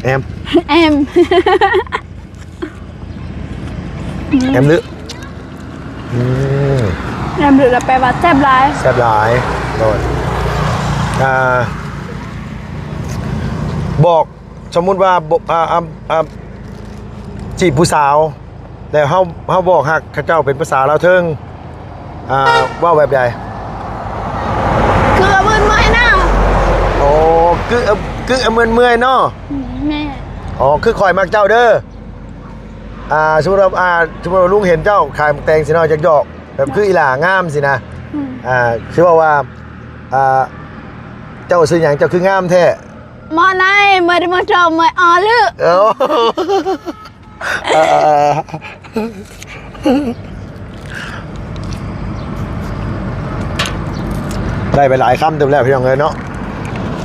ແອມ ແອມ ແອມລຶ ອືມ ແອມລຶລະແປວ່າແຊບຫຼາຍ ແຊບຫຼາຍ ໂດຍ ອ່າ ບອກ ສົມມຸດວ່າ ບໍ່ ອ່າ ອ່າ ອ່າ ຈີບຜູ້ສາວ ແລ້ວເຮົາ ເຮົາບອກຮັກເຂົາເຈົ້າເປັນພາສາລາວເທິງ ອ່າ ເວົ້າແບບໃດ? ຄືເອົາເມື່ອຍນະ ໂອ້ ຄື ເອີ ຄືເອົາເມື່ອຍເນາະ ແມ່ນ ອໍ ຄືຂ້ອຍມັກເຈົ້າເດີ ອ່າ ສົມມຸດວ່າ ອ່າ ສົມມຸດວ່າລຸງເຫັນເຈົ້າຂາຍໝາກແຕງຊີ້ເນາະ ຢາກຢອກ ແບບຄືອີຫຼ້າງາມຊີ້ນະ ອືມ ອ່າ ຄືເວົ້າວ່າ ອ່າ ເຈົ້າຊື່ຫຍັງ? ເຈົ້າຄືງາມແທ້? ໝໍໄນ ເມື່ອໄດ້ມາຈອມເມື່ອຍອໍລື ເອີ ເອີ ເອີ ໄດ້ໄປຫຼາຍຄຳເຕີບແລ້ວພີ່ນ້ອງເອີຍເນາະ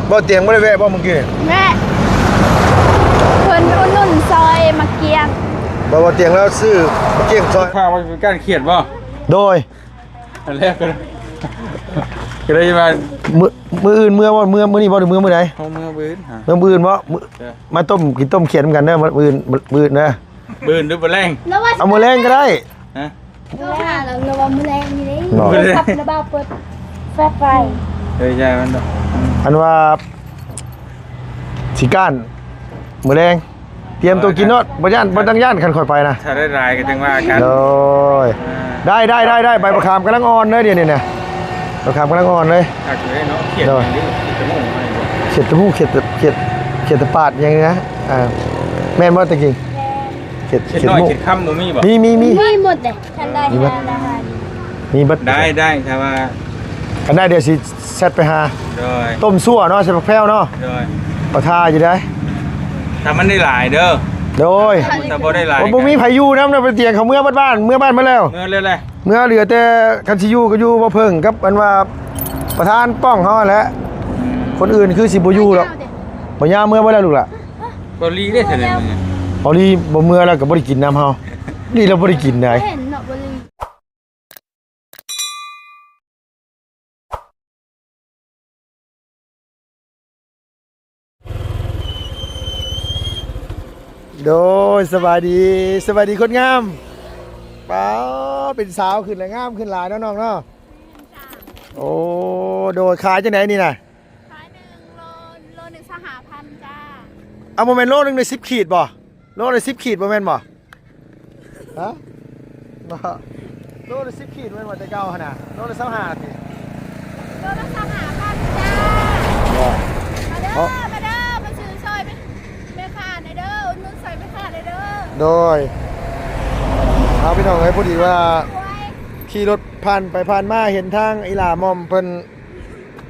ບໍ່ຕຽງບໍ່ໄດ້ແວະບໍ່ມື້ກີ້? ແວະ ເພິ່ນອຸດໜູນຊອຍໝາກກ້ຽງ ບໍ່ ບໍ່ຕຽງແລ້ວຊື້ໝາກກ້ຽງຊອຍ ພາວ່າການຂຽນບໍ່? ໂດຍ ອັນແລກກໍ ກໍໄດ້ວ່າ ມື້ ມື້ອື່ນເມື່ອບໍ່? ເມື່ອ ມື້ນີ້ບໍ່ ຫຼືເມື່ອມື້ໃດ? ເຮົາເມື່ອມື້ອື່ນຫາ ເມື່ອມື້ອື່ນບໍ່? ມື້ ເອີ ມາຕົ້ມ ກິນຕົ້ມຂຽດນຳກັນເດີ ມື້ອື່ນ ມື້ອື່ນເດີ ມື້ອື່ນຫຼືມື້ແລງ? ເອົາມື້ແລງກໍໄດ້ ຮະ ໂທຫາລາວ ລາວວ່າມື້ແລງນີ້ເດ້ ບໍ່ ໂທສັບລະບ່າວເປີດແຟບໄວ້ ເອີ ຢ່າມັນດອກ ອັນວ່າ ຊິກ້ານ ມື້ແລງ ຕຽມຕົວກິນໂລດ ບໍ່ຢ້ານ ບໍ່ຕ້ອງຢ້ານ ຄັນຂ້ອຍໄປນະ ຖ້າໄດ້ຫຼາຍກໍຈັ່ງວ່າກັນ ໂດຍ ອ່າ ໄດ້ ໄດ້ ໄດ້ ໄດ້ ໃບບັກຂາມກຳລັງອ່ອນເລີຍ ດຽວນີ້ນະ ບັກຂາມກຳລັງອ່ອນເລີຍ ຄັກຢູ່ເດ້ເນາະ ຂຽດ ໂດຍ ຂຽດຕະໝູກ ຂຽດຕະໝູກ ຂຽດ ຂຽດ ຂຽດຕະປາດຫຍັງນີ້ນະ ອ່າ ແມ່ນບໍ່ຕະກີ້? ຂຽດ ຂຽດນ້ອຍ ຂຽດຄຳບໍ່ມີບໍ່? ມີ ມີ ມີ ມີໝົດເດ້ ຄັນໄດ້ ມີເບິດ ມີເບິດ ໄດ້ ໄດ້ ຖ້າວ່າ ຄັນໄດ້ດຽວຊິແຊັດໄປຫາ ໂດຍ ຕົ້ມຊົ່ວເນາະ ໃສ່ໝາກແພ້ວເນາະ ໂດຍ ປະທາຢູ່ໄດ໋ ຖ້າມັນໄດ້ຫຼາຍເດີ ໂດຍ ຖ້າບໍ່ໄດ້ຫຼາຍ ໂອ້ຍ ບໍ່ມີໃຜຢູ່ນຳນະ ໄປຕຽງເຂົາເມືອເບິດບ້ານ ເມືອບ້ານເບິດແລ້ວ ເມືອເລີຍແຫຼະ ເມືອເຫຼືອແຕ່ ຄັນຊິຢູ່ກໍຢູ່ບໍ່ເພິ່ງກັບອັນວ່າປະທານປ້ອງເຮົາຫັ້ນແຫຼະ ອືມ ຄົນອື່ນຄືຊິບໍ່ຢູ່ດອກ ບໍ່ຍາວເມືອເບິດແລ້ວລູກຫຼ້າ ບໍ່ລີເດ້ ສະແດງວ່າ ບໍ່ລີບໍ່ເມືອແລ້ວກໍບໍ່ໄດ້ກິນນຳເຮົາ ນີ້ລາວບໍ່ໄດ້ກິນໄດ໋ ເຫັນເນາະ ບໍ່ລີ ໂດຍ ສະບາຍດີ ສະບາຍດີຄົນງາມ ປ້າ ເປັນສາວຂຶ້ນແລ້ວ ງາມຂຶ້ນຫຼາຍເນາະນ້ອງເນາະ ໂອ້ ໂດຍ ຂາຍຈັ່ງໃດນີ້ນະ? ຂາຍໜຶ່ງໂລ ໂລໜຶ່ງຊາວຫ້າພັນຈ້າ ເອົາ ບໍ່ແມ່ນໂລໜຶ່ງໄດ້ສິບຂີດບໍ່? ໂລລະສິບຂີດບໍ່ແມ່ນບໍ່? ຮະ? ບໍ່ ໂລລະສິບຂີດແມ່ນບໍ່ແຕ່ເກົ່າຫັ້ນນະ? ໂລລະຊາວຫ້າຕິ? ໂລລະຊາວຫ້າພັນຈ້າ ບໍ່ ມາເດີ ເອົ້າ ມາເດີ ມາຊື້ຊ່ອຍແມ່ ແມ່ຄ້າແດ່ເດີ ອຸດໜູນຊ່ອຍແມ່ຄ້າແດ່ເດີ ໂດຍ ເອົາ ພີ່ນ້ອງເອີຍ ພໍດີວ່າ ໂດຍ ຂີ່ລົດຜ່ານໄປຜ່ານມາ ເຫັນທາງອີ່ຫຼ້າໝ່ອມເພິ່ນ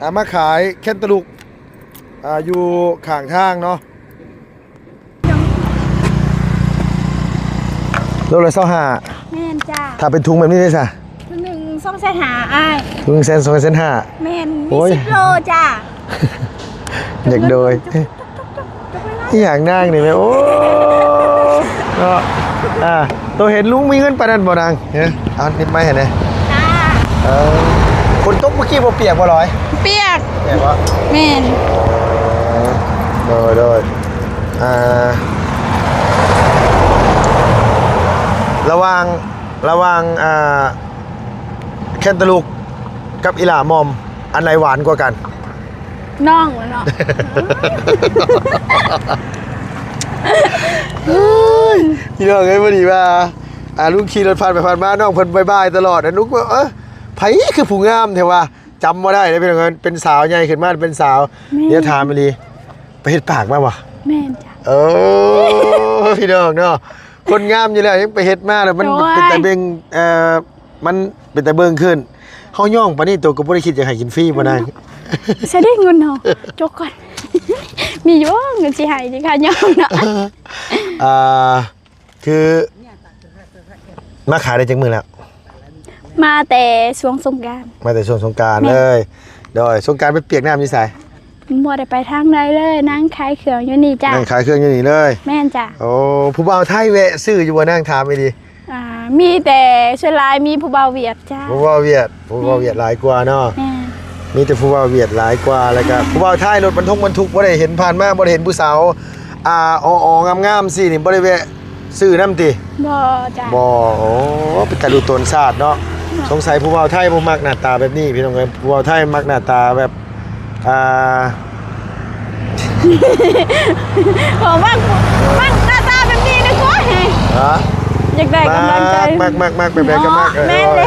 ອ່າ ມາຂາຍແຄນຕາລູບ ອ່າ ຢູ່ຂ້າງທາງເນາະ. ໂລລະຊາວຫ້າ ແມ່ນຈ້າ ຖ້າເປັນຖົງແບບນີ້ເດ້ຊະ? ຖົງໜຶ່ງສອງແສນຫ້າອ້າຍ ຖົງໜຶ່ງແສນ ສອງແສນຫ້າ ແມ່ນ ມີ ໂອ້ຍ ສິບໂລຈ້າ ຢາກໂດຍ ອີຫຍັງນາງນີ້ແມ່ ໂອ້ ເນາະ ອ່າ ໂຕເຫັນລຸງມີເງິນປານນັ້ນບໍ່ນາງ? ເອີ ເອົານິດໄມ້ໃຫ້ແດ່ ຈ້າ ເອີ ຝົນຕົກເມື່ອກີ້ບໍ່ປຽກບໍ່ລອຍ? ປຽກ ປຽກບໍ່? ແມ່ນ ເອີ ໂດຍ ໂດຍ ອ່າ ລະຫວ່າງ ລະຫວ່າງ ອ່າ ແຄນຕາລູບກັບອີ່ຫຼ້າໝ່ອມ ອັນໃດຫວານກວ່າກັນ? ນ້ອງແຫຼະເນາະ ພີ່ນ້ອງເອີຍ ພໍດີວ່າ ອ່າ ລຸງຂີ່ລົດຜ່ານໄປຜ່ານມາ ນ້ອງເພິ່ນບາຍບາຍຕະຫຼອດ ລຸງວ່າ ເອີ ໃຜຄືຜູ້ງາມແທ້ວະ? ຈຳບໍ່ໄດ້ເດ້ພີ່ນ້ອງເອີຍ ເປັນສາວໃຫຍ່ຂຶ້ນມາເປັນສາວ ແມ່ນ ດຽວຖາມອີ່ຫຼີ ໄປເຮັດປາກມາບໍ່? ແມ່ນຈ້ະ ເອີ ພີ່ນ້ອງເນາະ ຄົນງາມຢູ່ແລ້ວ ຍັງໄປເຮັດມາແລ້ວ ມັນ ໂອ້ຍ ເປັນຕາເບິ່ງ ເອີ ມັນເປັນຕາເບິ່ງຂຶ້ນ ເຮົາຍ່ອງປານນີ້ ໂຕກໍບໍ່ໄດ້ຄິດຢາກໃຫ້ກິນຟຣີບໍ່ນາງ? ໃສເດ້ເງິນເຮົາ ຈົກກ່ອນ ມີຢູ່ບໍ່ເງິນຊິໃຫ້ ທີ່ຄ່າຍ່ອງເນາະ ອ່າ ຄືມາຂາຍໄດ້ຈັກມື້ແລ້ວ? ມາແຕ່ຊ່ວງສົງການ ມາແຕ່ຊ່ວງສົງການ ແມ່ນ ເລີຍ ໂດຍ ສົງການໄປປຽກນ້ຳຢູ່ໃສ? ບໍ່ໄດ້ໄປທາງໃດເລີຍ ນັ່ງຂາຍເຄື່ອງຢູ່ນີ້ຈ້ະ ນັ່ງຂາຍເຄື່ອງຢູ່ນີ້ເລີຍ ແມ່ນຈ້ະ ໂອ້ ຜູ້ບ່າວໄທແວະຊື້ຢູ່ບໍ່ນາງ? ຖາມອີ່ຫຼີ ອ່າ ມີແຕ່ສ່ວນຫຼາຍມີຜູ້ບ່າວຫວຽດຈ້ະ ຜູ້ບ່າວຫວຽດ ຜູ້ບ່າວຫວຽດ ແມ່ນ ຫຼາຍກວ່າເນາະ ແມ່ນ ມີແຕ່ຜູ້ບ່າວຫວຽດຫຼາຍກວ່າ ແລ້ວກະຜູ້ບ່າວໄທລົດບັນທຸກບັນທຸກ ບໍ່ໄດ້ເຫັນຜ່ານມາ ບໍ່ໄດ້ເຫັນຜູ້ສາວ ອ່າ ອໍໆ ງາມໆ ຊີ້ນີ້ ບໍ່ໄດ້ແວະຊື້ນຳຕິ? ບໍ່ຈ້ະ. ບໍ່. ໂອ້ ເປັນຕາດູຕົນຊາດເນາະ. ເນາະ. ສົງໄສຜູ້ບ່າວໄທບໍ່ມັກໜ້າຕາແບບນີ້ ພີ່ນ້ອງເອີຍ. ຜູ້ບ່າວໄທມັກໜ້າຕາແບບ ອ່າ ບໍ່ມັກ ມັກໜ້າຕາແບບນີ້ເດ້. ໂອ້ຍ ຮະ? ຢາກໄດ້ກຳລັງໃຈ. ມັກ ມັກ ມັກ ມັກແບບໃດກໍມັກ. ເນາະ. ເອີ ແມ່ນເດ້.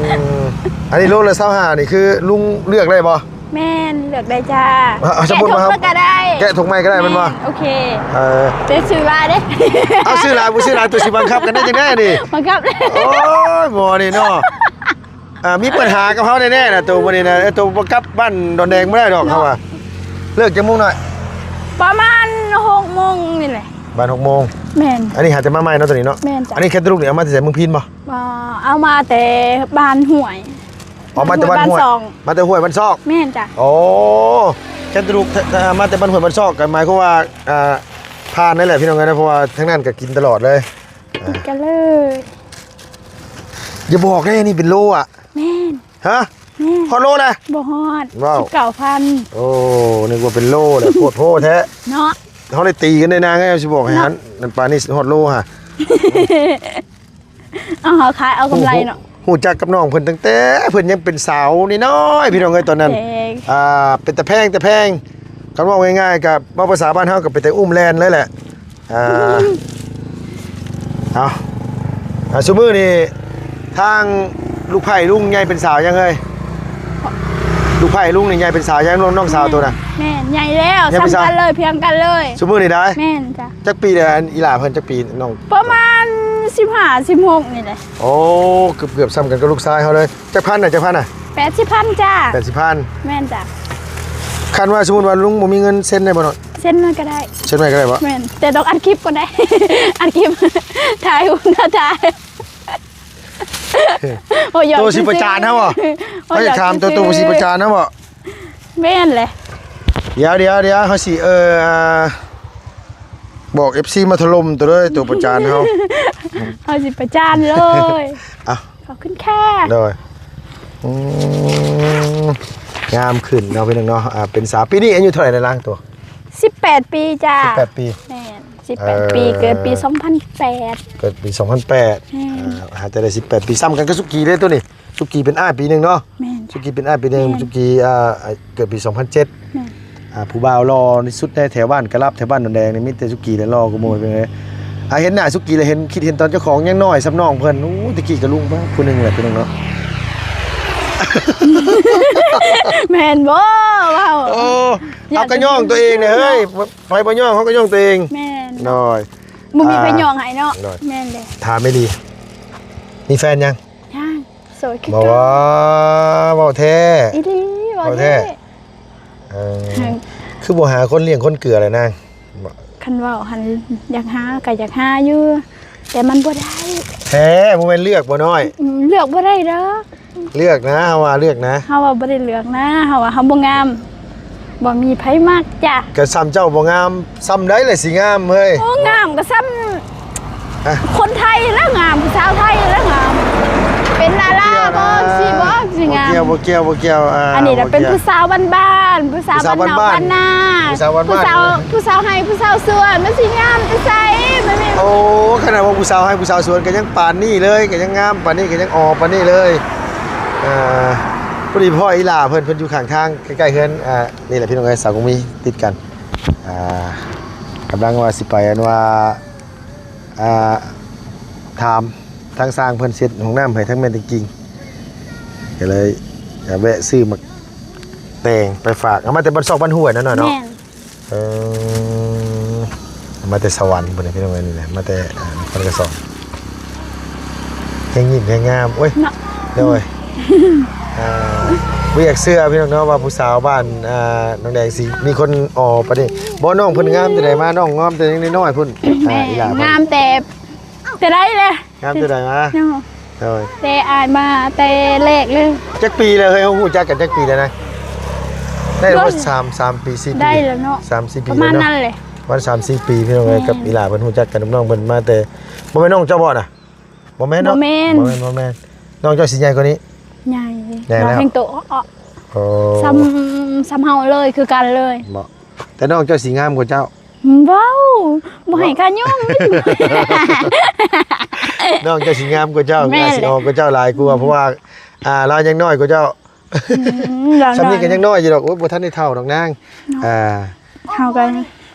ອືມ ອັນນີ້ໂລລະຊາວຫ້າ ນີ້ຄືລຸງເລືອກໄດ້ບໍ່? ແມ່ນ ເລືອກໄດ້ຈ້າ. ເອົາ ສົມມຸດວ່າເຮົາ ແກະຖົງໃໝ່ກໍໄດ້ ແມ່ນບໍ່? ໂອເຄ. ເອີ ແຕ່ຊື້ຫຼາຍເດ້. ເອົາ ຊື້ຫຼາຍ ບໍ່ຊື້ຫຼາຍ ໂຕຊິບັງຄັບກັນໄດ້ຈັ່ງໃດນີ້? ບັງຄັບ. ໂອ້ຍ ໝໍນີ້ເນາະ. ອ່າ ມີປັນຫາກັບເຮົາແນ່ໆນະ ໂຕມື້ນີ້ນະ. ເອີ ໂຕບໍ່ກັບບ້ານດອນແດງບໍ່ໄດ້ດອກ ເນາະ. ເຮົາວ່າ ເລີກຈັກໂມງໜ້ອຍ? ປະມານຫົກໂມງນີ້ແຫຼະ. ບ້ານຫົກໂມງ. ແມ່ນ. ອັນນີ້ຫາແຕ່ມາໃໝ່ເນາະ ໂຕນີ້ເນາະ. ແມ່ນຈ້ະ. ອັນນີ້ແຄດຕາລູກນີ້ເອົາມາແຕ່ໃສ ເມືອງພີນບໍ່? ບໍ່ ເອົາມາແຕ່ບ້ານຫ້ວຍ. ອໍ ມາແຕ່ບ້ານຫ້ວຍ ບ້ານຊອກ. ມາແຕ່ຫ້ວຍບ້ານຊອກ. ແມ່ນຈ້ະ. ໂອ້ ແຄດຕາລູກ ມາແຕ່ບ້ານຫ້ວຍບ້ານຊອກ ກໍໝາຍຄວາມວ່າ ອ່າ ຜ່ານນັ້ນແຫຼະ ພີ່ນ້ອງເອີຍນະ ເພາະວ່າທາງນັ້ນກໍກິນຕະຫຼອດເລີຍ. ຕິດກັນເລີຍ. ຢ່າບອກເດ້ ນີ້ເປັນໂລອະ. ແມ່ນ. ຮະ? ແມ່ນ. ຮອດໂລແລ້ວ? ບໍ່ຮອດ. ວ້າວ ສິບເກົ້າພັນ. ໂອ້ ນຶກວ່າເປັນໂລແລ້ວ ໂພດໂພແທ້ເນາະ. ເຮົາໄດ້ຕີກັນໄດ້ນາງເອີຍ ຊິບອກໃຫ້ຫັ້ນ. ເນາະ. ນັ້ນປານນີ້ຮອດໂລຫາ. ເອົາ ເຮົາຂາຍເອົາກຳໄລເນາະ. ຮູ້ ຮູ້ຈັກກັບນ້ອງເພິ່ນຕັ້ງແຕ່ເພິ່ນຍັງເປັນສາວນ້ອຍໆ ພີ່ນ້ອງເອີຍ ຕອນນັ້ນ. ເອີ ອ່າ ເປັນຕາແພງ ຕາແພງ. ຄັນເວົ້າງ່າຍໆ ກໍເວົ້າພາສາບ້ານເຮົາ ກໍເປັນແຕ່ອຸ້ມແລ່ນເລີຍແຫຼະ. ອ່າ ເອົາ ອ່າ ຊຸມື້ນີ້ທາງລູກໃພ້ລຸງໃຫຍ່ເປັນສາວຍັງເອີຍ? ລູກໃພ້ລຸງນີ້ໃຫຍ່ເປັນສາວຍັງ? ນ້ອງ ນ້ອງສາວໂຕນະ. ແມ່ນ ໃຫຍ່ແລ້ວ ສ່ຳກັນເລີຍ ພຽງກັນເລີຍ. ຊຸມື້ນີ້ໄດ໋? ແມ່ນຈ້ະ. ຈັກປີແລ້ວ ອີ່ຫຼ້າເພິ່ນຈັກປີ? ນ້ອງ ປະມານສິບຫ້າ ສິບຫົກນີ້ແຫຼະ. ໂອ້ ເກືອບໆ ສ່ຳກັນກັບລູກຊາຍເຮົາເລີຍ. ຈັກພັນນະ ຈັກພັນນະ? ແປດສິບພັນຈ້າ. ແປດສິບພັນ. ແມ່ນຈ້າ. ຄັນວ່າສົມມຸດວ່າລຸງບໍ່ມີເງິນ ເຊັນໄດ້ບໍ່ເນາະ? ເຊັນໄວ້ກໍໄດ້. ເຊັນໄວ້ກໍໄດ້ບໍ່? ແມ່ນ ແຕ່ຕ້ອງອັດຄລິບກ່ອນໄດ໋. ອັດຄລິບ ຖ່າຍຮູບ ຖ່າຍ. ໂອ້ຍ ໂຕຊິປະຈານເຮົາບໍ່? ໂອ້ຍ ເຮົາຢາກຖາມໂຕ ໂຕຊິປະຈານເຮົາບໍ່? ແມ່ນແຫຼະ. ດຽວໆໆ ເຮົາຊິ ເອີ ບອກເອັຟຊີມາຖະຫຼົ່ມໂຕເດີ ໂຕປະຈານເຮົາ. ເຮົາຊິປະຈານເລີຍ. ເອົາ ຂອບຄຸນຄ່ະ. ໂດຍ. ອືມ ງາມຂຶ້ນເນາະ ພີ່ນ້ອງເນາະ. ອ່າ ເປັນສາວ ປີນີ້ອາຍຸເທົ່າໃດແລ້ວນາງໂຕ? ສິບແປດປີຈ້າ. ສິບແປດປີ. ແມ່ນ ສິບແປດປີ. ເອີ ເກີດປີສອງພັນແປດ. ເກີດປີສອງພັນແປດ. ແມ່ນ. ອ່າ ຫາແຕ່ໄດ້ສິບແປດປີ ສ່ຳກັນກັບສຸກີເດ້ໂຕນີ້. ສຸກີເປັນອ້າຍປີໜຶ່ງເນາະ. ແມ່ນ. ສຸກີເປັນອ້າຍປີໜຶ່ງ. ແມ່ນ. ສຸກີ ອ່າ ເກີດປີສອງພັນເຈັດ. ແມ່ນ. ອ່າ ຜູ້ບ່າວຫຼໍ່ທີ່ສຸດໃນແຖວບ້ານກະລັບ ແຖວບ້ານດອນແດງນີ້ ມີແຕ່ສຸກີແຫຼະຫຼໍ່ກວ່າໝູ່. ເປັນໄງ ອ່າ ເຫັນໜ້າສຸກີແລ້ວ ເຫັນ ຄິດເຫັນຕອນເຈົ້າຂອງຍັງນ້ອຍສ່ຳນ້ອງເພິ່ນ. ໂອ້ ຕະກີ້ກະລຸງຜູ້ໜຶ່ງແຫຼະ ພີ່ນ້ອງເນາະ. ແມ່ນບໍ່ເວົ້າ? ໂອ້ ເຮົາກະຍ້ອງຕົວເອງເດ້ເຮີ້ຍ. ໃຜບໍ່ຍ້ອງ ເຮົາກະຍ້ອງຕົວເອງ. ແມ່ນ. ໂດຍ. ບໍ່ມີໃຜຍ້ອງໃຫ້ເນາະ. ໂດຍ. ແມ່ນເດ້. ຖາມອີ່ຫຼີ ມີແຟນຍັງ? ຍັງ. ໂສດຄືເກົ່າ. ບໍ່ວ່າ ເວົ້າແທ້? ອີ່ຫຼີ ເວົ້າແທ້. ເອີ ຄືບໍ່ຫາຄົນລ້ຽງຄົນເກືອລະນາງ? ຄັນເວົ້າຫັ້ນ ຢາກຫາກະຢາກຫາຢູ່ ແຕ່ມັນບໍ່ໄດ້. ແທ້ ບໍ່ແມ່ນເລືອກບໍ່ນ້ອຍ? ອືມ ເລືອກບໍ່ໄດ້ດອກ. ເລືອກນະ ເຮົາວ່າເລືອກນະ. ເຮົາວ່າບໍ່ໄດ້ເລືອກນະ ເຮົາວ່າເຮົາບໍ່ງາມ. ບໍ່ມີໃຜມັກຈ້າ. ກະສ່ຳເຈົ້າບໍ່ງາມ ສ່ຳໃດລະຊິງາມເຮີ້ຍ? ໂອ້ ງາມກະສ່ຳ ອ່ະ ຄົນໄທລະງາມ ຜູ້ສາວໄທລະງາມ. ເປັນດາລາບໍ່ຊິບໍ່ຊິງາມ. ບໍ່ກ່ຽວ ບໍ່ກ່ຽວ ບໍ່ກ່ຽວ. ອ່າ ອັນນີ້ລະເປັນຜູ້ສາວບ້ານໆ ຜູ້ສາວບ້ານນອກບ້ານນາ ຜູ້ສາວບ້ານນາ ຜູ້ສາວ ຜູ້ສາວໄຮ່ ຜູ້ສາວສວນ ມັນຊິງາມແຕ່ໃສ? ມັນມີ ໂອ້ ຂະໜາດວ່າຜູ້ສາວໄຮ່ ຜູ້ສາວສວນກະຍັງປານນີ້ເລີຍ ກະຍັງງາມປານນີ້ ກະຍັງອໍປານນີ້ເລີຍ. ອ່າ ພໍດີພໍ່ອີ່ຫຼ້າເພິ່ນ ເພິ່ນຢູ່ຂ້າງທາງ ໃກ້ໆເຮືອນ ອ່າ ນີ້ແຫຼະພີ່ນ້ອງເອີຍ ສາວກົງມີ ຕິດກັນ. ອ່າ ກຳລັງວ່າຊິໄປ ອັນວ່າ ອ່າ ຖາມທາງຊ່າງເພິ່ນເຊັດຫ້ອງນ້ຳໃຫ້ທາງແມ່ນຕິງກິງ ກະເລີຍ ກະແວະຊື້ໝາກແຕງໄປຝາກ ເອົາມາແຕ່ບ້ານຊອກບ້ານຫ້ວຍນັ້ນເນາະ. ແມ່ນ. ເອີ ມາແຕ່ສະຫວັນພຸ້ນນະພີ່ນ້ອງເອີຍ ນີ້ນະ ມາແຕ່ ອ່າ ນະຄອນກະສອງ. ແຮງຍິ້ມແຮງງາມ ໂອ້ຍ ເນາະ. ໂດຍ. ອ່າ ບໍ່ຢາກເຊື່ອພີ່ນ້ອງເນາະ ວ່າຜູ້ສາວບ້ານ ອ່າ ນ້ອງແດງຊິມີຄົນອໍປານນີ້. ບໍ່ ນ້ອງເພິ່ນງາມຈັ່ງໃດມາ ນ້ອງງາມແຕ່ຍັງນ້ອຍໆພຸ້ນ. ແມ່ນ. ອ່າ ອີ່ຫຼ້າເພິ່ນ ງາມແຕ່ ແຕ່ໃດແຫຼະ. ງາມແຕ່ໃດມາ? ເນາະ. ໂດຍ. ແຕ່ອ້າຍມາແຕ່ແລກເລີຍ. ຈັກປີແລ້ວເຮີ້ຍ ເຮົາຮູ້ຈັກກັນຈັກປີແລ້ວນະ? ໄດ້ປະມານ ໂດຍ ສາມ ສາມປີ ສີ່ປີ ໄດ້ແລ້ວເນາະ ສາມສີ່ປີ ປະມານນັ້ນແຫຼະ. ປະມານສາມສີ່ປີ ພີ່ນ້ອງເອີຍ. ແມ່ນ. ກັບອີ່ຫຼ້າເພິ່ນຮູ້ຈັກກັນກັບນ້ອງເພິ່ນມາແຕ່ ບໍ່ແມ່ນນ້ອງເຈົ້າບໍ່ນະ? ບໍ່ແມ່ນເນາະ. ບໍ່ແມ່ນ ບໍ່ແມ່ນ ບໍ່ແມ່ນ. ນ້ອງເຈົ້າຊິໃຫຍ່ກວ່ານີ້? ໃຫຍ່ ໃຫຍ່ແລ້ວ ນ້ອງແຮງໂຕເອາະ. ໂອ້ ສ່ຳ ສ່ຳເຮົາເລີຍ ຄືກັນເລີຍ. ບໍ່ ແຕ່ນ້ອງເຈົ້າຊິງາມກວ່າເຈົ້າ. ເວົ້າ ບໍ່ໃຫ້ຄ່າຍົມ. ນ້ອງເຈົ້າຊິງາມກວ່າເຈົ້າ ແມ່ນແຫຼະ ອາດຊິອອກກວ່າເຈົ້າຫຼາຍກວ່າ ເພາະວ່າ ອ່າ ລາວຍັງນ້ອຍກວ່າເຈົ້າ. ອືມ ລາວ ສ່ຳນີ້ກໍຍັງນ້ອຍຢູ່ດອກ. ໂອ້ຍ ບໍ່ທັນໄດ້ເຖົ້າດອກນາງ. ເນາະ ອ່າ ເຮົາກໍ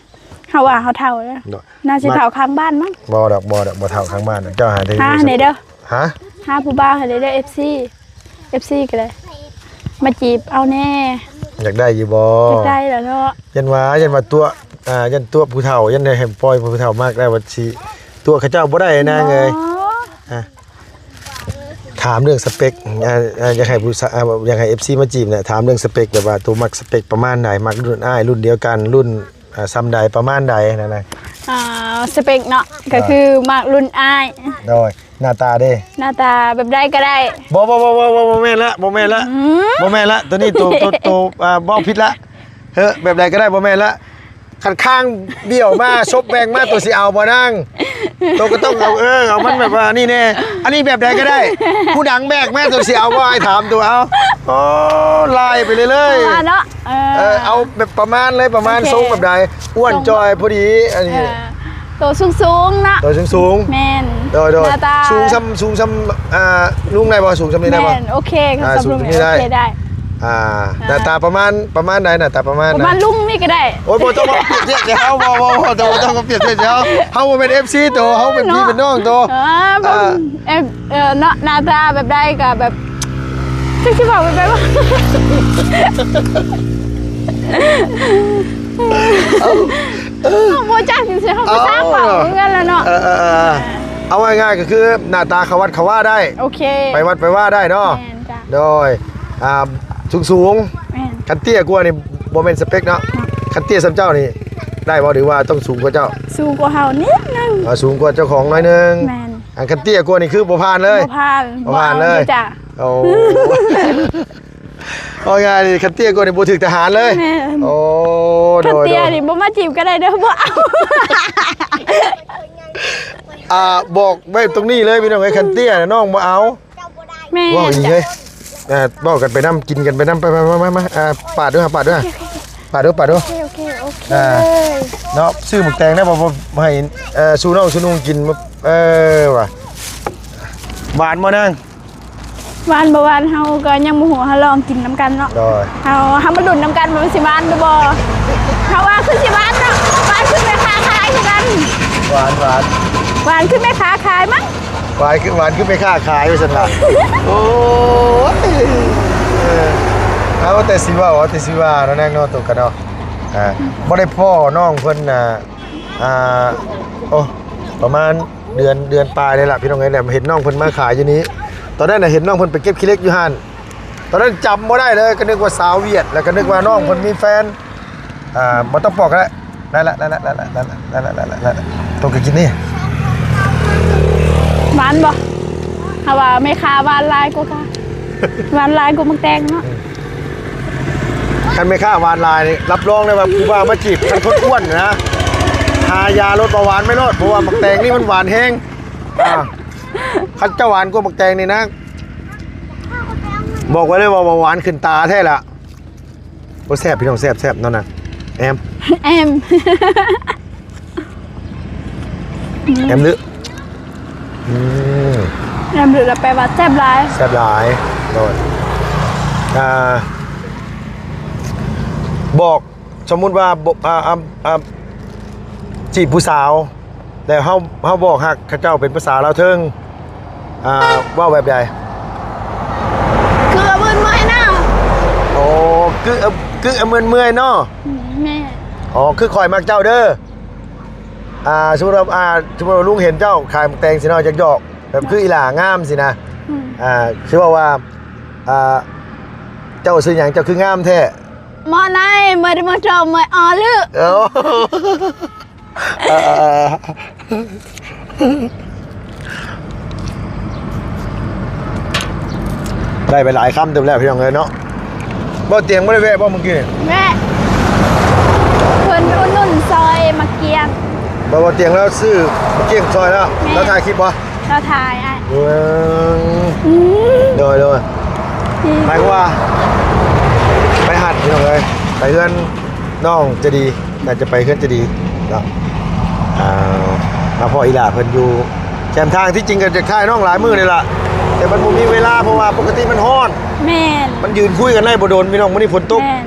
ເຮົາວ່າເຮົາເຖົ້າແລ້ວ ເນາະ ໜ້າຊິເຖົ້າຂ້າງບ້ານມັ້ງ. ບໍ່ດອກ ບໍ່ດອກ ບໍ່ເຖົ້າຂ້າງບ້ານດອກ. ເຈົ້າຫາໄດ້ ຫາໃຫ້ແດ່ເດີ. ຮະ? ຫາຜູ້ບ່າວໃຫ້ແດ່ເດີ ເອັຟຊີ ເອັຟຊີກໍໄດ້ ມາຈີບເອົາແດ່. ຢາກໄດ້ຢູ່ບໍ່? ຢາກໄດ້ແຫຼະເນາະ. ຢ້ານວ່າ ຢ້ານວ່າຕົວະ ອ່າ ຢ້ານຕົວະຜູ້ເຖົ້າ ຢ້ານໃຫ້ປ່ອຍຜູ້ເຖົ້າມັກ ແລ້ວວ່າຊິຕົວະເຂົາເຈົ້າບໍ່ໄດ້ນາງເອີຍ. ບໍ່ ອ່າ ຖາມເລື່ອງສະເປັກ ອ່າ ອ່າ ຢາກໃຫ້ຜູ້ສາ ອ່າ ຢາກໃຫ້ເອັຟຊີມາຈີບນະ ຖາມເລື່ອງສະເປັກ ແບບວ່າໂຕມັກສະເປັກປະມານໃດ? ມັກລຸ້ນອ້າຍ ລຸ້ນດຽວກັນ ລຸ້ນ ອ່າ ສ່ຳໃດ ປະມານໃດນັ້ນນະ? ອ່າ ສະເປັກເນາະ ອ່າ ກໍຄືມັກລຸ້ນອ້າຍ. ໂດຍ ໜ້າຕາເດ້? ໜ້າຕາແບບໃດກໍໄດ້. ບໍ່ ບໍ່ ບໍ່ ບໍ່ ບໍ່ ບໍ່ແມ່ນລະ ບໍ່ແມ່ນລະ ອືມ ບໍ່ແມ່ນລະ ໂຕນີ້ໂຕ ໂຕ ໂຕ ອ່າ ເວົ້າຜິດລະ. ເຮີ ແບບໃດກໍໄດ້ ບໍ່ແມ່ນລະ. ຄັນຂ້າງບ້ຽວມາ ສົບແບ່ງມາ ໂຕຊິເອົາບໍ່ນາງ? ໂຕກໍຕ້ອງເອົາ ເອີ ເອົາມັນແບບວ່ານີ້ແນ່. ອັນນີ້ແບບໃດກໍໄດ້ ຜູ້ດັງແບກມາ ໂຕຊິເອົາບໍ່? ອ້າຍຖາມໂຕເອົາ. ໂອ້ ລາຍໄປເລື້ອຍໆ ວ່າເນາະ. ເອີ ເອີ ເອົາແບບປະມານເລີຍ ປະມານ ໂອເຄ ຊົງແບບໃດ? ອ້ວນຈ່ອຍພໍດີ ອັນນີ້ ເອີ ໂຕສູງໆເນາະ. ໂຕສູງໆ ແມ່ນ ໂດຍໆ ໜ້າຕາ ສູງສ່ຳ ສູງສ່ຳ ອ່າ ລຸງໄດ້ບໍ່? ສູງສ່ຳນີ້ໄດ້ບໍ່? ແມ່ນ ໂອເຄ ອ່າ ສູງສ່ຳນີ້ໄດ້ ໂອເຄ ໄດ້. ອ່າ ອ່າ ໜ້າຕາປະມານ ປະມານໃດ? ໜ້າຕາປະມານ ປະມານລຸງນີ້ກໍໄດ້. ໂອ້ຍ ບໍ່ຕ້ອງມາປຽບທຽບໃສ່ເຮົາ ບໍ່ ບໍ່ ບໍ່ຕ້ອງ ບໍ່ຕ້ອງມາປຽບທຽບໃສ່ເຮົາ. ເຮົາບໍ່ແມ່ນເອັຟຊີໂຕ ເຮົາເປັນພີ່ເປັນນ້ອງໂຕ. ເອີ ເອີ ເອີ ເນາະ ໜ້າຕາແບບໃດກໍແບບ ຈັກຊິເວົ້າແບບໃດວະ. ເຮົາບໍ່ຈັກຊິເຮົາກໍຊ່າງເວົ້າເລື່ອງນັ້ນແຫຼະເນາະ. ເອີ ເອີ ເອີ ເອີ ເອົາງ່າຍໆກໍຄືໜ້າຕາເຂົ້າວັດເຂົ້າວາໄດ້. ໂອເຄ ໄປວັດໄປວາໄດ້ເນາະ. ແມ່ນ ໂດຍ ອ່າ ສູງໆ. ແມ່ນ ຄັນເຕ້ຍກວ່ານີ້ບໍ່ແມ່ນສະເປັກເນາະ. ເນາະ ຄັນເຕ້ຍສ່ຳເຈົ້ານີ້ໄດ້ບໍ່ ຫຼືວ່າຕ້ອງສູງກວ່າເຈົ້າ? ສູງກວ່າເຮົານິດໜຶ່ງ. ອ່າ ສູງກວ່າເຈົ້າຂອງໜ້ອຍໜຶ່ງ. ແມ່ນ ອັນຄັນເຕ້ຍກວ່ານີ້ຄືບໍ່ຜ່ານເລີຍ. ບໍ່ຜ່ານ ບໍ່ຜ່ານເລີຍ. ບໍ່ເອົາເລີຍຈ້າ. ໂອ້ ເອົາງ່າຍນີ້ ຄັນເຕ້ຍກວ່ານີ້ບໍ່ຖືກທະຫານເລີຍ. ແມ່ນ ໂອ້ ຄັນເຕ້ຍນີ້ບໍ່ມາຈີບກໍໄດ້ເດີ ບໍ່ເອົາ. ອ່າ ບອກໄວ້ຕົງນີ້ເລີຍພີ່ນ້ອງເອີຍ ຄັນເຕ້ຍນ້ອງບໍ່ເອົາ. ແມ່ນ ເວົ້າອີ່ເຮີ້ຍ ເອີ ເວົ້າກັນໄປນຳ ກິນກັນໄປນຳ ໄປໆໆໆ ອ່າ ປາດເດີ້ ປາດເດີ້ ໂອເຄ ໂອເຄ ປາດເດີ້ ປາດເດີ້ ໂອເຄ ໂອເຄ ໂອເຄ ອ່າ ເນາະ ຊື້ໝາກແຕງໄດ້ບໍ່ ບໍ່ໃຫ້ ເອີ ສູ່ນ້ອງສູ່ນຸ່ງກິນ ເອີ ວ່າ ຫວານບໍ່ນາງ? ຫວານບໍ່ຫວານເຮົາກໍຍັງບໍ່ຮູ້ ເຮົາລອງກິນນຳກັນເນາະ ໂດຍ ເຮົາ ເຮົາມາລຸ້ນນຳກັນວ່າມັນຊິຫວານຫຼືບໍ່ ເຮົາວ່າຄືຊິຫວານເນາະ ຫວານຄືແມ່ຄ້າຂາຍຄືກັນ ຫວານ ຫວານ ຫວານຄືແມ່ຄ້າຂາຍມັ້ງ. ຫວານຄື ຫວານຄືແມ່ຄ້າຂາຍວ່າຊັ້ນລະ ໂອ້ຍ ເອີ ເອົາແຕ່ຊິເວົ້າ ເອົາແຕ່ຊິວ່າເນາະ ນາງເນາະ ໂຕກັນເນາະ ອ່າ ບໍ່ໄດ້ພໍ້ນ້ອງເພິ່ນນະ ອ່າ ໂອ້ ປະມານເດືອນ ເດືອນປາຍນີ້ລະ ພີ່ນ້ອງເອີຍ ແລ້ວເຫັນນ້ອງເພິ່ນມາຂາຍຢູ່ນີ້ ຕອນນັ້ນນະ ເຫັນນ້ອງເພິ່ນໄປເກັບຂີ້ເຫຼັກຢູ່ຫັ້ນ ຕອນນັ້ນຈຳບໍ່ໄດ້ເລີຍ ກໍນຶກວ່າສາວຫວຽດ ແລ້ວກໍນຶກວ່ານ້ອງເພິ່ນມີແຟນ ອ່າ ບໍ່ຕ້ອງປອກກໍໄດ້ ໄດ້ລະ ໄດ້ລະ ໂຕກໍກິນນີ້ ຫວານບໍ່? ເຮົາວ່າແມ່ຄ້າຫວານຫຼາຍກວ່າ ຫວານຫຼາຍກວ່າໝາກແຕງເນາະ ອືມ ຄັນແມ່ຄ້າຫວານຫຼາຍນີ້ ຮັບຮອງໄດ້ວ່າຜູ້ບ່າວມາຈີບ ຄັນຄົນອ້ວນນະ ທາຢາລົດເບົາຫວານໄປໂລດ ເພາະວ່າໝາກແຕງນີ້ມັນຫວານແຮງ ອ່າ ຄັນເຈົ້າຫວານກວ່າໝາກແຕງນີ້ນະ ບອກໄວ້ເລີຍວ່າເບົາຫວານຂຶ້ນຕາແທ້ລະ. ໂອ້ ແຊບ ພີ່ນ້ອງ ແຊບ ແຊບ ເນາະນະ ແອມ ແອມ ແອມລຶ ອືມ ແອມລຶລະແປວ່າແຊບຫຼາຍ ແຊບຫຼາຍ ໂດຍ ອ່າ ບອກ ສົມມຸດວ່າ ບໍ່ ອ່າ ອ່າ ອ່າ ຈີບຜູ້ສາວ ແລ້ວເຮົາ ເຮົາບອກຮັກເຂົາເຈົ້າເປັນພາສາລາວເທິງ ອ່າ ເວົ້າແບບໃດ? ຄືເອົາເງິນເມື່ອຍນະ ໂອ້ ຄື ຄືເອົາເງິນເມື່ອຍເນາະ ແມ່ນ ອໍ ຄືຂ້ອຍມັກເຈົ້າເດີ ອ່າ ສົມມຸດວ່າ ອ່າ ສົມມຸດວ່າລຸງເຫັນເຈົ້າຂາຍໝາກແຕງຊີ້ເນາະ ຢາກຢອກ ແບບຄືອີ່ຫຼ້າງາມຊີ້ນະ ອືມ ອ່າ ຄືເວົ້າວ່າ ອ່າ ເຈົ້າຊື່ຫຍັງ ເຈົ້າຄືງາມແທ້? ໝໍໄນ ເມື່ອໄດ້ມາຈອມເມື່ອຍອໍລື ເອີ ເອີ ເອີ ໄດ້ໄປຫຼາຍຄຳເຕີບແລ້ວ ພີ່ນ້ອງເອີຍເນາະ ບໍ່ຕຽງບໍ່ໄດ້ແວະບໍ່ມື້ກີ້ນີ້? ແວະ ເພິ່ນອຸດໜູນຊອຍໝາກກ້ຽງ ບໍ່ ບໍ່ຕຽງລາວຊື້ໝາກກ້ຽງຊອຍແລ້ວ ແມ່ນ ລາວຖ່າຍຄລິບບໍ່? ລາວຖ່າຍອ້າຍ ເອີ ອືມ ໂດຍ ໂດຍ ອືມ ໝາຍຄວາມວ່າ ໄປຫັດ ພີ່ນ້ອງເອີຍ ໄປເຮືອນ ນ້ອງໃຈດີ ໜ້າຈະໄປເຮືອນໃຈດີ ເນາະ ອ່າ ມາພໍ້ອີ່ຫຼ້າເພິ່ນຢູ່ແຄມທາງ. ທີ່ຈິງກໍຈະຖ່າຍນ້ອງຫຼາຍມື້ນີ້ລະ ແຕ່ມັນບໍ່ມີເວລາ ເພາະວ່າປົກກະຕິມັນຮ້ອນ. ແມ່ນ. ມັນຢືນຄຸຍກັນໄດ້ບໍ່ດົນ ພີ່ນ້ອງ. ມື້ນີ້ຝົນຕົກ. ແມ່ນ.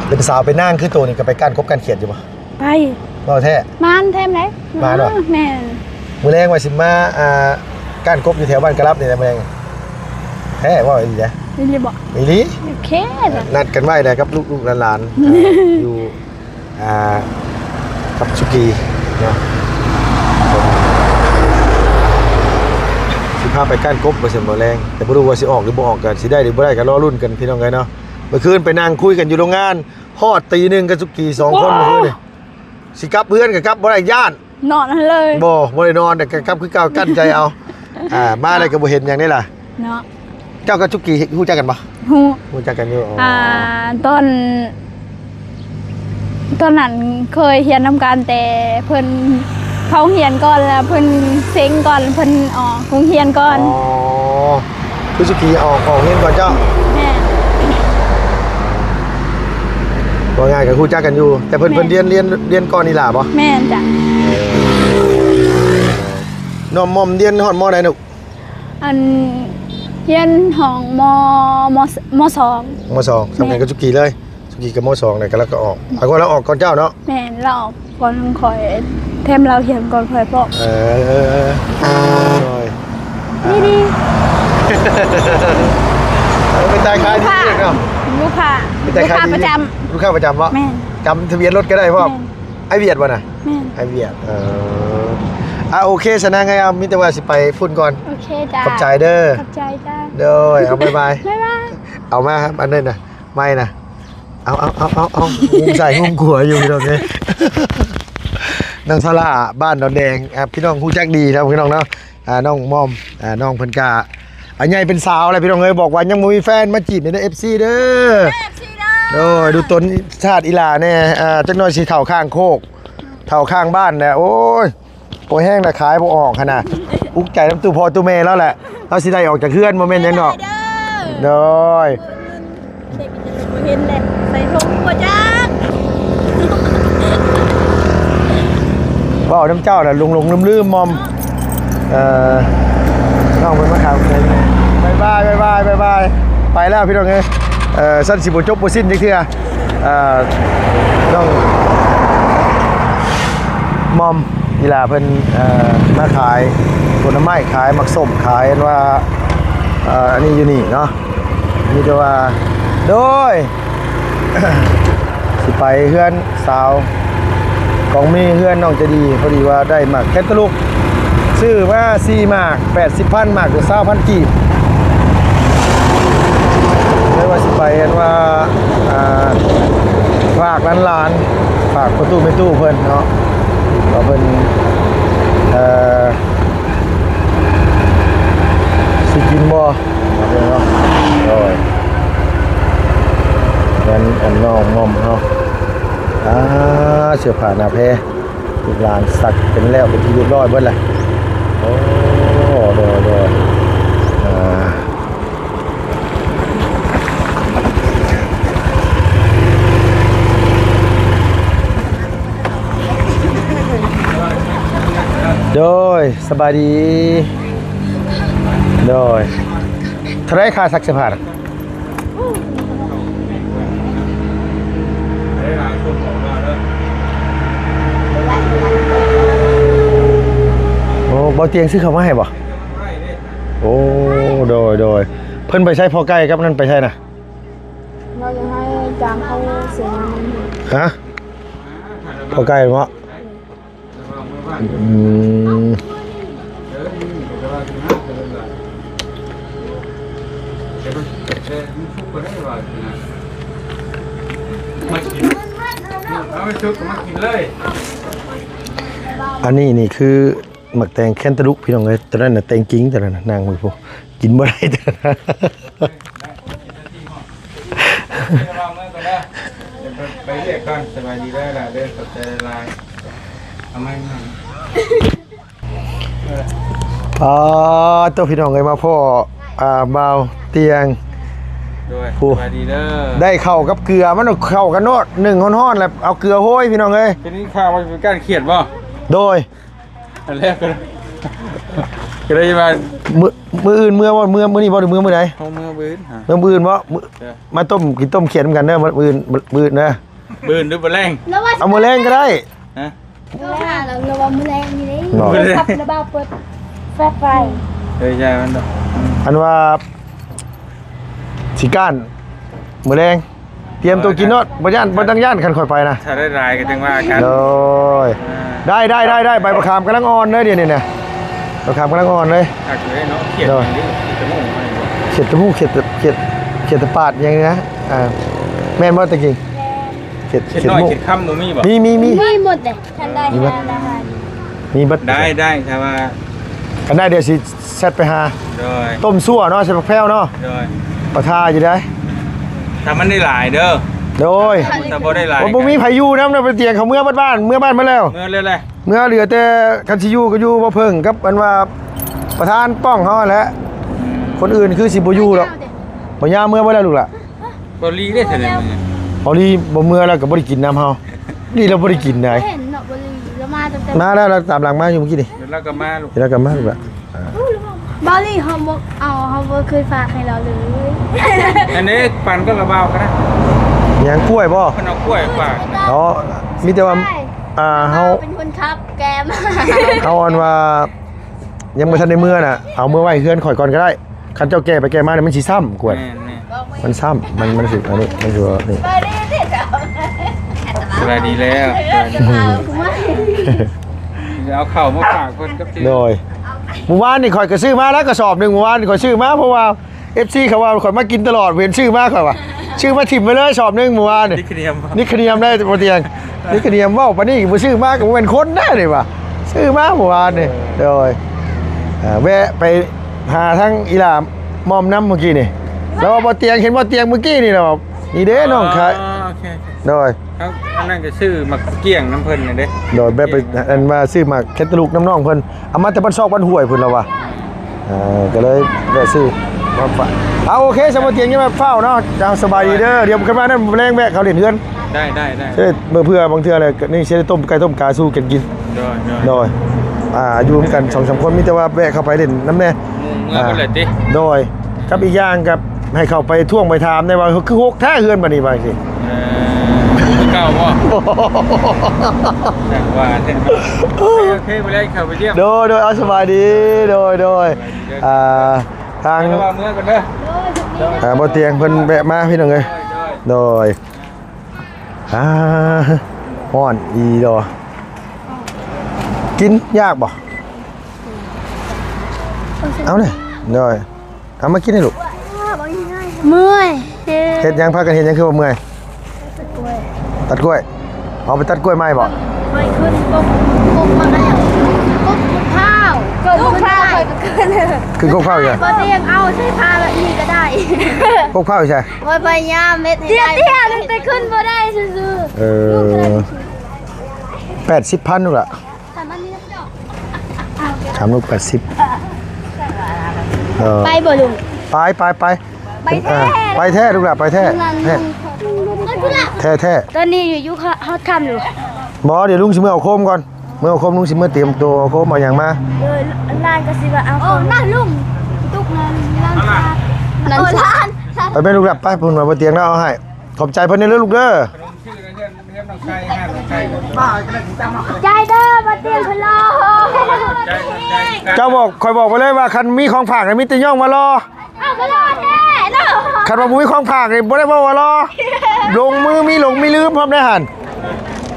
ເປັນສາວເປັນນາງຄືໂຕນີ້ ກໍໄປກ້ານກົບກ້ານຂຽດຢູ່ບໍ່? ໄປ. ເວົ້າແທ້? ມານແທ້ໃດ. ມານບໍ່? ແມ່ນ. ມື້ແລງວ່າຊິມາ ອ່າ ກ້ານກົບຢູ່ແຖວບ້ານກະລັບນີ້ແຫຼະ ມື້ແລງ. ແທ້ ເວົ້າອີ່ຫຼີເດ້. ອີ່ຫຼີບໍ່? ອີ່ຫຼີ. ໂອເຄ. ນັດກັນໄວ້ແຫຼະກັບລູກໆຫຼານໆ ຢູ່ ອ່າ ກັບສຸກີເນາະ ຊິພາໄປກ້ານກົບວ່າຊັ້ນ ມື້ແລງ. ແຕ່ບໍ່ຮູ້ວ່າຊິອອກຫຼືບໍ່ອອກ ກໍຊິໄດ້ຫຼືບໍ່ໄດ້ກໍລໍລຸ້ນກັນ ພີ່ນ້ອງເອີຍເນາະ. ເມື່ອຄືນໄປນັ່ງຄຸຍກັນຢູ່ໂຮງງານ ຮອດຕີໜຶ່ງກັບສຸກີສອງຄົນ. ໂອ້ ມື້ຄືນນີ້ ຊິກັບເຮືອນກໍກັບບໍ່ໄດ້ ຢ້ານນອນຫັ້ນເລີຍ. ບໍ່ ບໍ່ໄດ້ນອນ ແຕ່ກໍກັບຄືເກົ່າ ກັ້ນໃຈເອົາ. ອ່າ ມາແລ້ວກໍບໍ່ເຫັນຫຍັງເດ້ລະເນາະ. ເຈົ້າກັບສຸກີຮູ້ຈັກກັນບໍ່? ຮູ້. ຮູ້ຈັກກັນຢູ່. ອໍ ອ່າ ຕອນ ຕອນນັ້ນເຄີຍຮຽນນຳກັນ ແຕ່ເພິ່ນເຂົ້າໂຮງຮຽນກ່ອນ ແລ້ວເພິ່ນເສັງກ່ອນ ເພິ່ນອອກໂຮງຮຽນກ່ອນ. ອໍ ຄືສຸກີອອກ ອອກໂຮງຮຽນກ່ອນເຈົ້າ. ແມ່ນ. ວ່າງ່າຍກໍຮູ້ຈັກກັນຢູ່ ແຕ່ເພິ່ນ ແມ່ນ ເພິ່ນຮຽນ ຮຽນ ຮຽນກ່ອນອີ່ຫຼ້າບໍ່? ແມ່ນຈ້ະ. ເອີ ນ້ອງມອມຮຽນຮອດ ມໍ ໃດລູກ? ອັນ ຮຽນຫ້ອງ ມໍ ມໍ ມໍສອງ. ມໍສອງ ສ່ຳກັນກັບ ແມ່ນ ສຸກີເລີຍ. ສຸກີກໍ ມໍສອງ ແລ້ວກໍລາວກໍອອກ. ອາ ກໍລາວອອກກ່ອນເຈົ້າເນາະ. ແມ່ນ ລາວອອກກ່ອນຂ້ອຍ ແຖມລາວຮຽນກ່ອນຂ້ອຍພ້ອມ. ເອີ ໂດຍ ດີໆ. ເອີ ເປັນຕາຂາຍດີເນາະ. ລູກຄ້າ ເປັນຕາຂາຍດີ. ລູກຄ້າປະຈຳ. ລູກຄ້າປະຈຳບໍ່? ແມ່ນ. ຈຳທະບຽນລົດກໍໄດ້ພ້ອມ. ແມ່ນ. ອ້າຍວຽດບໍ່ນະ? ແມ່ນ. ອ້າຍວຽດ. ເອີ ອ່າ ໂອເຄ ຊະນະ ໄງ ເອົາ ມີແຕ່ວ່າຊິໄປພຸ້ນກ່ອນ. ໂອເຄຈ້າ. ຂອບໃຈເດີ. ຂອບໃຈຈ້າ. ໂດຍ ເອົາ ບາຍບາຍ. ບາຍບາຍ. ເອົາມາ ອັນນັ້ນນະ ໄມ້ນະ ເອົາ ເອົາ ງຸ້ມຊ້າຍງຸ້ມຂວາຢູ່ ພີ່ນ້ອງເອີຍ. ນ້ອງສາລາ ບ້ານດອນແດງ ອ່າ ພີ່ນ້ອງຮູ້ຈັກດີນະ ພີ່ນ້ອງເນາະ. ອ່າ ນ້ອງມອມ ອ່າ ນ້ອງເພິ່ນກະ ອ່າ ໃຫຍ່ເປັນສາວແລ້ວ ພີ່ນ້ອງເອີຍ. ບອກວ່າຍັງບໍ່ມີແຟນ ມາຈີບແດ່ເດີ ເອັຟຊີເດີ. ເອັຟຊີເດີ. ໂດຍ ດູຕົນຊາດອີ່ຫຼ້າແດ່. ອ່າ ຈັກໜ່ອຍຊິເຖົ້າຂ້າງໂຄກ ເຖົ້າຂ້າງບ້ານແຫຼະ. ໂອ້ຍ ບໍ່ແຮງນະ ຂາຍບໍ່ອອກຫັ້ນນະ. ອຸກໃຈນຳຕູ້ພໍ່ຕູ້ແມ່ລາວແຫຼະ ລາວຊິໄລ່ອອກຈາກເຮືອນ ບໍ່ແມ່ນຫຍັງດອກ. ໂດຍ ເດັກຈະບໍ່ເຫັນແຫຼະ ໃສ່ຖົງບໍ່ຈັກ. ເວົ້ານຳເຈົ້ານະ ຫຼົງໆລືມໆ ມອມ. ເອີ ນ້ອງເພິ່ນມາຖາມ ບາຍບາຍ ບາຍບາຍ ບາຍບາຍ. ໄປແລ້ວ ພີ່ນ້ອງເອີຍ. ເອີ ຊັ້ນຊິບໍ່ຈົບບໍ່ສິ້ນຈັກເທື່ອ. ເອີ ນ້ອງມອມ ອີ່ຫຼ້າເພິ່ນ ເອີ ມາຂາຍຜົນລະໄມ້ ຂາຍໝາກສົ້ມ ຂາຍອັນວ່າ ເອີ ອັນນີ້ຢູ່ນີ້ເນາະ. ມີແຕ່ວ່າ ໂດຍ ຊິໄປເຮືອນສາວກອງມີ ເຮືອນນ້ອງໃຈດີ. ພໍດີວ່າໄດ້ໝາກແຄນຕາລູບ ຊື້ມາສີ່ໝາກ ແປດສິບພັນ ໝາກລະຊາວພັນກີບ. ເລີຍວ່າຊິໄປອັນວ່າ ອ່າ ຝາກຫຼານໆ ຝາກພໍ່ຕູ້ແມ່ຕູ້ເພິ່ນເນາະ ວ່າເພິ່ນ ເອີ ຊິກິນບໍ່ເນາະ. ໂດຍ ແມ່ນອັນນ້ອງມອມເຮົາ. ອ່າ ເສື້ອຜ້າໜ້າແພ ລູກຫຼານສັກເປັນແລ້ວເປັນທີ່ຮຽບຮ້ອຍເບິດແຫຼະ. ໂອ້ ໂດຍ ໂດຍ ອ່າ ໂດຍ ສະບາຍດີ ໂດຍ. ເທົ່າໃດຄ່າຊັກເສື້ອຜ້ານະ? ໂອ້ ບໍ່ຕຽງຊື້ເຂົ້າມາໃຫ້ບໍ່? ໂອ້ ໂດຍ ໂດຍ. ເພິ່ນໄປໃສ? ພໍ່ໄກ່ກັບນັ້ນໄປໃສນະ? ເຮົາຢາກໃຫ້ຈ້າງເຂົາເສຍເງິນ. ຮະ? ພໍ່ໄກ່ເນາະ? ອືມ ອັນນີ້ນີ້ຄືໝາກແຕງແຄນຕາລູບ ພີ່ນ້ອງເອີຍ. ຕອນນັ້ນນະແຕງກິງ ຕອນນັ້ນນະ ນັ່ງເບິ່ງພຸ້ນ ກິນບໍ່ໄດ້. ໄປວຽກກ່ອນ ສະບາຍດີເດີຫຼ້າເດີ ຂອບໃຈຫຼາຍໆ. ເອົາໃໝ່ ອາ ໂຕ ພີ່ນ້ອງເອີຍ ມາພໍ້ ອ່າ ບ່າວຕຽງ ໂດຍ ໂອ້ ສະບາຍດີເດີ ໄດ້ເຂົ້າກັບເກືອ ມັນເຂົ້າກັນໂລດ ໜຶ້ງຮ້ອນໆ ແລ້ວເອົາເກືອໂຮຍ ພີ່ນ້ອງເອີຍ. ເປັນຂ່າວວ່າເປັນການຂຽດບໍ່? ໂດຍ ອັນແລກກໍ ກໍໄດ້ວ່າ ມື້ ມື້ອື່ນເມືອບໍ່? ເມືອ ມື້ນີ້ບໍ່ ຫຼືເມືອມື້ໃດ? ເຮົາເມືອມື້ອື່ນ ເມືອມື້ອື່ນບໍ່? ມື້ ເອີ ມາຕົ້ມ ກິນຕົ້ມຂຽດນຳກັນເດີ ມື້ອື່ນ ມື້ອື່ນເດີ. ມື້ອື່ນຫຼືມື້ແລງ? ເອົາມື້ແລງກໍໄດ້. ຮະ? ໂທຫາລາວ ລາວວ່າມື້ແລງນີ້ເດ້ ບໍ່ ໂທລະສັບລະບ່າວເປີດແຟບໄວ້ ເອີ ຢ່າມັນດອກ ອັນວ່າຊິກ້ານ ມື້ແລງ ຕຽມຕົວກິນໂລດ ບໍ່ຢ້ານ ບໍ່ຕ້ອງຢ້ານ ຄັນຂ້ອຍໄປນະ ຖ້າໄດ້ຫຼາຍກໍຈັ່ງວ່າກັນ ໂດຍ ອ່າ ໄດ້ ໄດ້ ໄດ້ ໄດ້ ໃບບັກຂາມກຳລັງອ່ອນເດີ ດຽວນີ້ນະ ບັກຂາມກຳລັງອ່ອນເລີຍ ຄັກຢູ່ເດ້ເນາະ ຂຽດ ໂດຍ ຂຽດຕະໝູ ຂຽດຕະໝູ ຂຽດ ຂຽດ ຂຽດຕະປາດຫຍັງນີ້ນະ ອ່າ ແມ່ນບໍ່ຕະກີ້? ຂຽດ ຂຽດນ້ອຍ ຂຽດຕະໝູ ຂຽດຄຳບໍ່ມີບໍ່? ມີ ມີ ມີ ມີໝົດເດ້ ຄັນໄດ້ ມີໝົດ ມີໝົດ ໄດ້ ໄດ້ ຖ້າວ່າ ຄັນໄດ້ດຽວຊິແຊັດໄປຫາ ໂດຍ ຕົ້ມຊົ່ວເນາະ ໃສ່ຜັກແພ້ວເນາະ ໂດຍ ເອົາທ່າຢູ່ໄດ໋ ຖ້າມັນໄດ້ຫຼາຍເດີ ໂດຍ ຖ້າບໍ່ໄດ້ຫຼາຍ ບໍ່ ບໍ່ມີໃຜຢູ່ນຳນະ ໄປຕຽງເຂົາເມືອເບິດບ້ານ ເມືອບ້ານໝົດແລ້ວ ເມືອແລ້ວແຫຼະ ເມືອເຫຼືອແຕ່ ຄັນຊິຢູ່ກໍຢູ່ບໍ່ເພິ່ງກັບອັນວ່າປະທານປ້ອງເຮົາຫັ້ນແຫຼະ ອືມ ຄົນອື່ນຄືຊິບໍ່ຢູ່ດອກ ບໍ່ຍາມເມືອເບິດແລ້ວລູກຫຼ້າ ບໍ່ລີເດ້ ເທື່ອນີ້ ບໍ່ລີບໍ່ເມືອແລ້ວກໍບໍ່ໄດ້ກິນນຳເຮົາ ນີ້ລາວບໍ່ໄດ້ກິນໃດ ເຫັນເນາະ ບໍ່ລີລາວມາຕັ້ງແຕ່ ມາແລ້ວ ລາວຕາມຫຼັງມາຢູ່ມື້ກີ້ນີ້ ລາວກໍມາລູກ ລາວກໍມາລູກຫຼ້າ ອ່າ ບໍ່ລີເຮົາບໍ່ເອົາ ເຮົາບໍ່ເຄີຍຝາກໃຫ້ລາວເລີຍ ອັນນີ້ປັ່ນກໍລະບ່າວກໍໄດ້ ຫຍັງ ກ້ວຍບໍ່? ເພິ່ນເອົາກ້ວຍຝາກ ອໍ ມີແຕ່ວ່າ ອ່າ ເຮົາ ເປັນຄົນຂັບແກມ ເຮົາອັນວ່າ ຍັງບໍ່ທັນໄດ້ເມືອນະ ເອົາເມືອໄວ້ເຮືອນຂ້ອຍກ່ອນກໍໄດ້ ຄັນເຈົ້າແກ່ໄປແກ່ມານີ້ມັນຊິຊ້ຳກວ່າ ແມ່ນໆ ມັນຊ້ຳ ມັນ ມັນຊິ ອັນນີ້ ມັນຊິວ່ານີ້ ສະບາຍດີແລ້ວ ເອົາເຂົ້າມາຝາກເພິ່ນກັບ ໂດຍ ມື້ວານນີ້ຂ້ອຍກໍຊື້ມາແລ້ວກະສອບໜຶ່ງ ມື້ວານນີ້ຂ້ອຍຊື້ມາ ເພາະວ່າ ເອັຟຊີ ເຂົາວ່າຂ້ອຍມາກິນຕະຫຼອດ ເຫັນຊື້ມາ ຂ້ອຍວ່າ ຊື້ມາຖິ້ມໄວ້ເລີຍສອບໜຶ່ງມື້ວານນີ້ ນິກຄະນຽມ ນິກຄະນຽມໄດ້ບໍ່ຕຽງ ນິກຄະນຽມ ເວົ້າປານນີ້ບໍ່ຊື້ມາກໍບໍ່ແມ່ນຄົນນະນີ້ວ່າ ຊື້ມາມື້ວານນີ້ ໂດຍ ອ່າ ແວະໄປຫາທາງອີ່ຫຼ້າໝ່ອມນຳມື້ກີ້ນີ້ ລາວວ່າບໍ່ຕຽງ ເຫັນບໍ່ຕຽງມື້ກີ້ນີ້ລາວວ່າ ນີ້ເດ້ນ້ອງຂາຍ ໂອເຄ ໂດຍ ເອົາ ອັນນັ້ນກໍຊື້ໝາກກ້ຽງນຳເພິ່ນນີ້ເດ້ ໂດຍ ແບບໄປ ໂອເຄ ອັນວ່າຊື້ໝາກແຄນຕາລູບນຳນ້ອງເພິ່ນ ເອົາມາແຕ່ບ້ານຊອກບ້ານຫ້ວຍພຸ້ນລາວວ່າ ອ່າ ກໍເລີຍແວະຊື້ມາຝາກ ເອົາ ໂອເຄ ສຳລັບຕຽງຢ່າຟ້າວເນາະ ເຈົ້າສະບາຍດີເດີ ດຽວກັນມານັ້ນແລງແວະເຂົ້າຫຼິ້ນເຮືອນ ໄດ້ ໄດ້ ໄດ້ ເອີ ເພື່ອ ເພື່ອບາງເທື່ອແລ້ວກໍນີ້ຊິໄດ້ຕົ້ມໄກ່ຕົ້ມກາສູ່ກັນກິນ ໂດຍ ໂດຍ ໂດຍ ອ່າ ຢູ່ນຳກັນສອງສາມຄົນ ມີແຕ່ວ່າແວະເຂົ້າໄປຫຼິ້ນນຳແດ່ ໝູ່ເມືອເບິດແລ້ວຕິ ອ່າ ໂດຍ ກັບອີກຢ່າງກັບໃຫ້ເຂົ້າໄປທ້ວງໄປຖາມໄດ້ວ່າ ຄືຮົກແທ້ເຮືອນບັດນີ້ວ່າຈັ່ງຊີ້ ເອີ ຄືເກົ່າບໍ່? ຈັ່ງວ່າແທ້ ໂອເຄ ບໍ່ໄດ້ເຂົ້າໄປຢ້ຽມ ໂດຍ ໂດຍ ເອົາ ສະບາຍດີ ໂດຍ ໂດຍ ອ່າ ທາງ ເມືອກັນເດີ ອ່າ ບໍ່ຕຽງເພິ່ນແວະມາ ພີ່ນ້ອງເອີຍ ໂດຍ ອ່າ ຮ້ອນອີ່ຫຼີ ກິນຍາກບໍ່? ເອົາເລີຍ ໂດຍ ເອົາມາກິນໃຫ້ລູກ ເມື່ອຍ ເຮັດຫຍັງ ພາກັນເຮັດຫຍັງຄືວ່າເມື່ອຍ? ຕັດກ້ວຍ ຕັດກ້ວຍ ເອົາໄປຕັດກ້ວຍໃໝ່ບໍ່? ຂ້ອຍຂຶ້ນກົກ ກົກມາແລ້ວ ກົກ ກົກພ້າວ ເກີດ ລູກພ້າວ ຂຶ້ນ ຂ້ອຍກໍຂຶ້ນ ຂຶ້ນກົກພ້າວອີກ ບໍ່ໄດ້ ຍັງເອົາໃສ່ຜ້າແບບນີ້ກໍໄດ້ ກົກພ້າວຢູ່ໃສ? ຂ້ອຍພະຍາຍາມເຮັດໃຫ້ໄດ້ ເຕ້ຍໆ ແຕ່ຂຶ້ນບໍ່ໄດ້ຊື່ໆ ເອີ ແປດສິບພັນພຸ້ນລະ ຖາມລູກແປດສິບ ເອີ ໄປບໍ່ລຸງ? ໄປ ໄປ ໄປ ໄປແທ້ ເອີ ໄປແທ້ລູກຫຼ້າ ໄປແທ້ ແທ້ ແທ້ ຕອນນີ້ຢູ່ ຢູ່ຮອດຄ່ຳຢູ່ ບໍ່ ດຽວລຸງຊິເມືອເອົາໂຄມກ່ອນ ເມືອເອົາໂຄມ ລຸງຊິເມືອຕຽມໂຕເອົາໂຄມເອົາຫຍັງມາ ເອີ ຫຼານກໍຊິວ່າເອົາ ໂອ້ ນັ້ນລຸງ ຕຸກນັ້ນ ຫຼານ ໂອ້ ຫຼານ ໄປແມ່ລູກຫຼ້າ ໄປ ເພິ່ນວ່າບໍ່ຕຽງແລ້ວເອົາໃຫ້ ຂອບໃຈເພິ່ນເດີລູກເດີ ໃຈເດີ ບໍ່ຕຽງເພິ່ນລໍ ເຈົ້າບອກ ຂ້ອຍບອກໄປເລີຍວ່າ ຄັນມີຂອງຝາກນີ້ມີແຕ່ຍ້ອງວ່າລໍ ເອົາກໍລໍແທ້ເນາະ ຄັນວ່າບໍ່ມີຂອງຝາກນີ້ບໍ່ໄດ້ເວົ້າວ່າລໍ ລົງມື ມີຫຼົງມີລືມພ້ອມໄດ໋ຫັ້ນ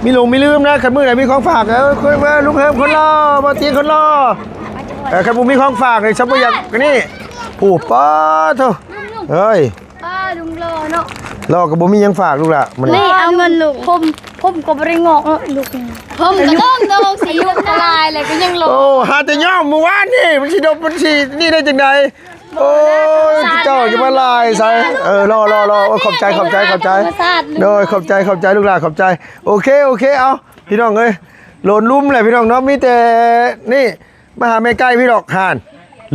ມີຫຼົງມີລືມນະ ຄັນມື້ໃດມີຂອງຝາກ ເອີ ຄ່ອຍວ່າລຸງເຮີມຄົນລໍ ບໍ່ຕຽງຄົນລໍ ເອີ ຄັນບໍ່ມີຂອງຝາກນີ້ ຊະບໍ່ຢາກນີ້ ໂອ້ ປາໂທ້ ເອີຍ ປ້າ ລຸງຫຼໍ່ເນາະ ຫຼໍ່ກໍບໍ່ມີຫຍັງຝາກລູກຫຼ້າ ມື້ນີ້ ນີ້ເອົາເງິນລູກ ຜົມ ຜົມກໍບໍ່ໄດ້ງອກເນາະລູກ ຜົມກໍຕ້ອງ ຕ້ອງຊິຍຸກະລາຍແຫຼະ ກໍຍັງຫຼໍ່ ໂອ້ ຫາແຕ່ຍ້ອມມື້ວານນີ້ ມັນຊິດົບ ມັນຊິນີ້ໄດ້ຈັ່ງໃດ ໂອ້ຍ ເຈົ້າຢ່າມາຫຼາຍໃສ ເອີ ຫຼໍ່ ຫຼໍ່ ຫຼໍ່ ໂອ້ຍ ຂອບໃຈ ຂອບໃຈ ຂອບໃຈ ໂດຍ ຂອບໃຈ ຂອບໃຈລູກຫຼ້າ ຂອບໃຈ ໂອເຄ ໂອເຄ ເອົາ ພີ່ນ້ອງເອີຍ ໂລນລຸ່ມແຫຼະ ພີ່ນ້ອງເນາະ ມີແຕ່ນີ້ ມາຫາແມ່ໄກ່ພີ່ດອກ ຫ່ານ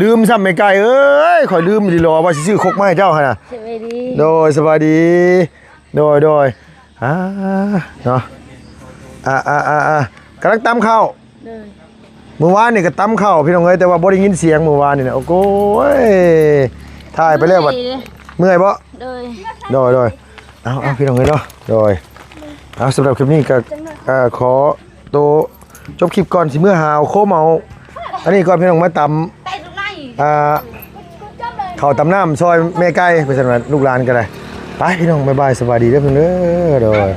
ລືມຊ້ຳແມ່ໄກ່ເອີຍ ຂ້ອຍລືມອີ່ຫຼີຫຼໍ ວ່າຊິຊື້ຄົກມາໃຫ້ເຈົ້າຫັ້ນນະ. ສະບາຍດີ. ໂດຍ ສະບາຍດີ. ໂດຍ ໂດຍ ອ່າ ເນາະ ອ່າ ອ່າ ອ່າ ອ່າ ກຳລັງຕຳເຂົ້າ. ໂດຍ. ມື້ວານນີ້ກໍຕຳເຂົ້າພີ່ນ້ອງເອີຍ ແຕ່ວ່າບໍ່ໄດ້ຍິນສຽງມື້ວານນີ້ນະ. ໂອ້ໂກຍ ຖ່າຍໄປແລ້ວບັດ ເມື່ອຍເດ້ ເມື່ອຍບໍ່? ໂດຍ ໂດຍ ໂດຍ. ເອົາ ເອົາ ພີ່ນ້ອງເອີຍເນາະ. ໂດຍ. ເອົາ ສຳລັບຄລິບນີ້ກໍ ເອີ ຂໍໂຕ ຈົບຄລິບກ່ອນ ຊິເມືອຫາເອົາໂຄມເອົາອັນນີ້ກ່ອນ ພີ່ນ້ອງ ມາຕຳ ອ່າ ເຂົ້າຕຳນ້ຳຊ່ອຍແມ່ໄກ່ ວ່າຊັ້ນວ່າ ລູກຫຼານກໍໄດ້. ໄປ ພີ່ນ້ອງ ບາຍບາຍ ສະບາຍດີເດີ ພີ່ນ້ອງເດີ. ໂດຍ.